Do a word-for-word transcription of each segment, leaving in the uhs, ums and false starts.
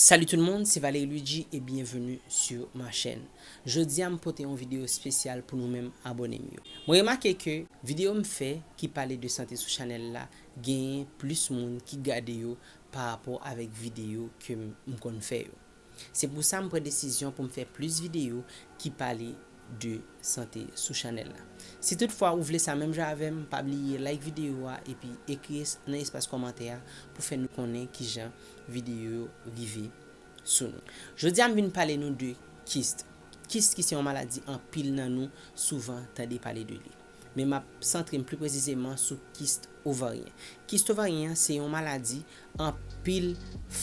Salut tout le monde, c'est Valéry Luigi et bienvenue sur ma chaîne. Jodi a m pote yon videyo espesyal pou nou menm abòne m yo. Mwen remake ke videyo m fè ki pale de sante sou chanèl la genyen plis moun ki gade yo pa rapò avèk videyo ke m, m konn fè yo. Se pou sa m pran desizyon pou m fè plis videyo ki pale de sante sou chanèl la. Si toutfwa ou vle sa menm jan avè m, pa bliye like videyo a epi ekri nan espas kòmantè a pou fè nou konnen kijan videyo yo rive sou nou. Jodi a m vin pale nou de kist. Kist ki se yon maladi anpil nan nou souvan tande pale de li. Men m ap santre m pli presizeman sou kist ovaryen. Kist ovaryen an se yon maladi anpil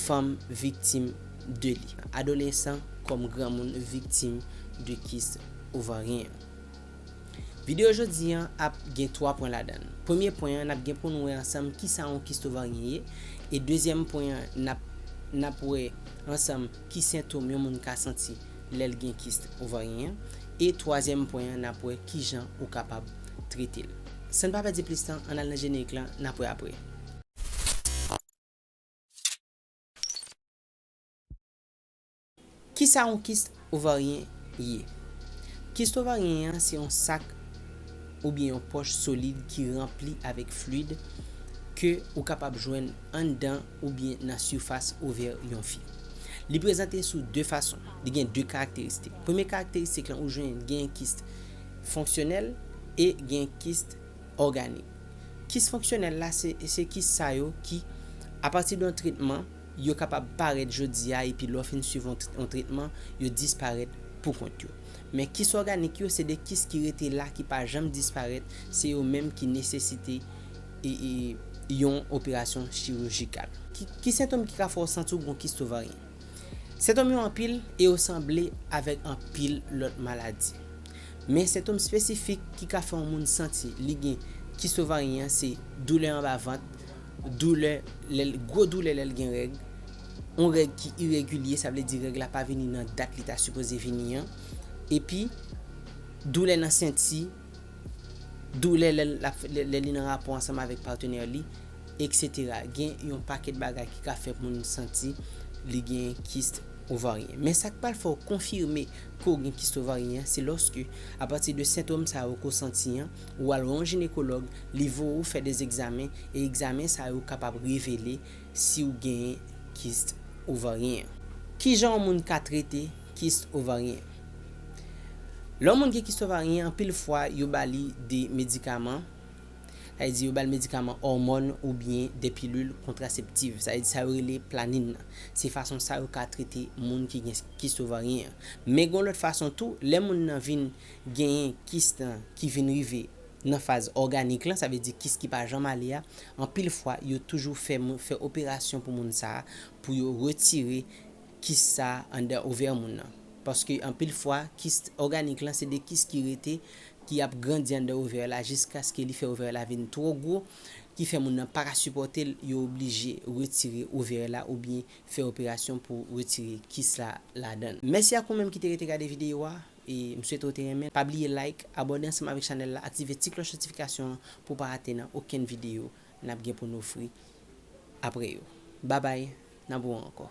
fanm viktim de li. Adolesan kòm granmoun viktim de kist ovaryen an. Videyo jodi an ap gen twa pwen ladan l. Premye pwen an, n ap gen pou nou wè ansanm kisa yon kist ovaryen ye. E dezyèm pwen an, n ap, n ap wè ansanm ki sentòm yon moun ka santi lè l gen kist ovaryen an. E twazyèm pwen an, n ap wè kijan ou kapab trete l. San n pa pèdi plis tan, ann al nan jenerik lan, n ap wè apre. Kisa yon kist ovaryen ye? Kist ovaryen an se yon sak oubyen yon pòch solid ki ranpli avèk flwid ke ou kapab jwenn anndan oubyen nan sifas ovè yon fi. Li prezante sou de fason. Li gen de karakteristik. Premye karakteristik lan, ou jwenn gen kist fonksyonèl e gen kist òganik. Kis fonksyonèl la, se, se kis sa yo ki, apati de yon tretman, yo kapab parèt jodi a, epi lè w fin swiv yon tr-, yon tretman, yo disparèt pou kont yo. Men kis òganik yo, se de kis ki rete la, ki pa janm disparèt, se yo menm ki nesesite e, e, yon operasyon chirijikal. Ki, ki sentòm ki ka fè w santi w gen kis ovaryen? Sentòm yo anpil e yo sanble avèk anpil lòt maladi. Men sentòm espesifik ki ka fè yon moun santi li gen kis ovaryen an se doulè anba vant, doulè, lè l, gwo doulè lè l gen règ, yon règ ki iregilye, sa vle di règ la pa vini nan dat li ta sipoze vini an, epi doulè nan senti, doulè lè l ap, lè, lè li nan rapò ansanm avèk patnè li, etsetera. Gen yon pakèt bagay ki ka fè moun santi li gen kis ovaryen. Men sa k pral fè w konfime ke w gen kis ovaryen an, se lòske, apati de sentòm sa yo ke w santi an, ou al wè yon jinekològ, li voye w fè de egzamen, e egzamen sa yo kapab revele si w genyen kis ovaryen an. Kijan yon moun ka trete kis ovaryen an? Lè yon moun gen kis ovaryen an, anpil fwa, yo ba li de medikaman. Sa vle di yo ba l medikaman òmòn oubyen de pilil kontraseptif. Sa vle di sa yo rele planin nan. Se fason sa yo ka trete moun ki gen kis ovaryen an. Men gen yon lòt fason tou, lè moun nan vin genyen kis lan ki vin rive nan faz òganik lan, sa vle di kis ki pa janm ale a, anpil fwa yo toujou fè moun, fè operasyon pou moun sa a, pou yo retire kis sa a anndan ovè moun nan. Paske anpil fwa, kis òganik lan se de kis ki rete, ki ap grandi anndan ovè la jiskaske li fè ovè la vin twò gwo, ki fè moun nan pa ka sipòte l, yo oblije retire ovè la oubyen fè operasyon pou retire kis la ladan l. Mèsi ak ou menm ki te rete gade videyo a, e m swete w te renmen l. Pa bliye like, abòne ansanm avèk chanèl la, aktive ti klòch notifikasyon an pou w pa rate nan okenn videyo n ap gen pou n ofri apre yo. Babay, n ap wè w ankò.